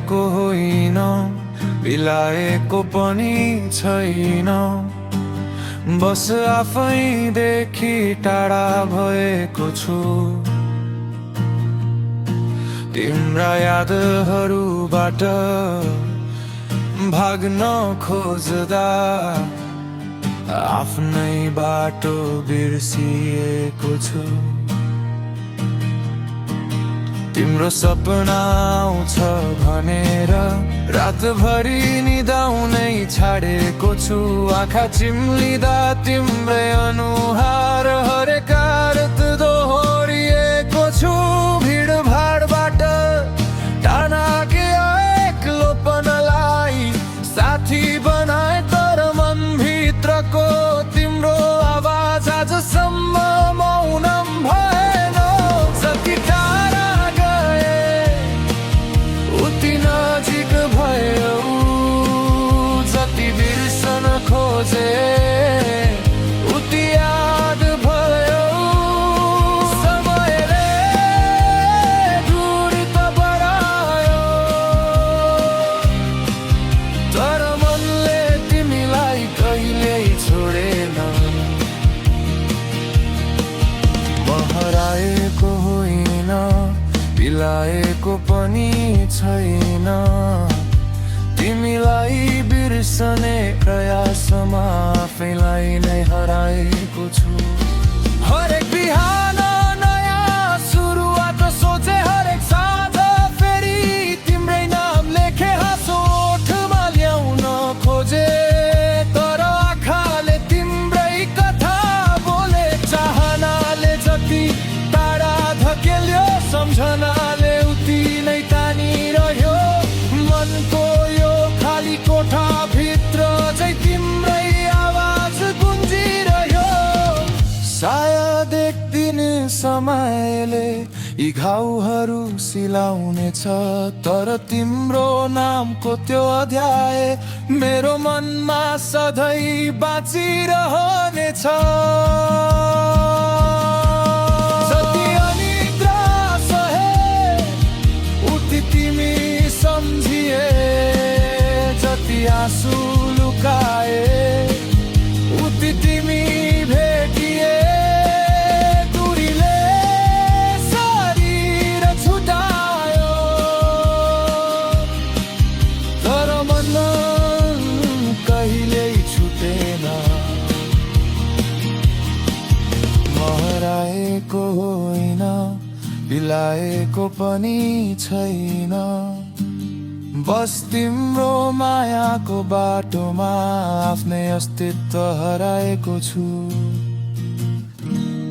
हराएको होइन, बिलाएको पनि छैन। बस आफैदेखि टाढा भएको छु, तिम्रा यादहरूबाट भाग्न खोज्दा आफ्नै बाटो बिर्सिएको छु। तिम्रो सपना आउँछ भनेर रातभरि निदाउनै छाडेको छु। आँखा चिम्लिँदा तिम्रै अनुहार हरेक रात दोहोरिएको छु। भिडभाडबाट टाढा के एक्लोपनलाई साथी बनाए, तर मनभित्रको तिम्रो आवाज आजसम्म मौनम भएन। जति टाढा गए उति नजिक भयो, जति बिर्सन खोजे उति याद भयो। समयले दूरी त बढायो, तर मनले तिमीलाई कहिल्यै छोडेन। म हराएको होइन, बिलाएको पनि छैन। तिमीलाई बिर्सने प्रयासमा आफैलाई नै हराएको छु। हरेक बिहान नयाँ सुरुवात सोचे, हरेक साँझ फेरि तिम्रै नाम लेखे हाँसो ओठमा ल्याउन खोजे, तर आँखाले तिम्रै कथा बोले। चाहनाले जति टाढा धकेल्यो, सम्झनाले उति नै तानिरह्यो। मनको यो खाली कोठा भित्र चाहिँ तिम्रै आवाज गुन्जिरह्यो। सायद एक दिन समयले यी घाउहरू सिलाउनेछ, तर तिम्रो नामको त्यो अध्याय मेरो मनमा सधैँ बाँचिरहनेछ। जति अनिद्रा सहे उति तिमी सम्झिए, जति आँसु लुकाए उति तिमी भेटिए। दूरीले शरीर छुटायो, तर मन कहिल्यै छुटेन। म हराएको होइन, बिलाएको पनि छैन। बस तिम्रो मायाको बाटोमा आफ्नै अस्तित्व हराएको छु।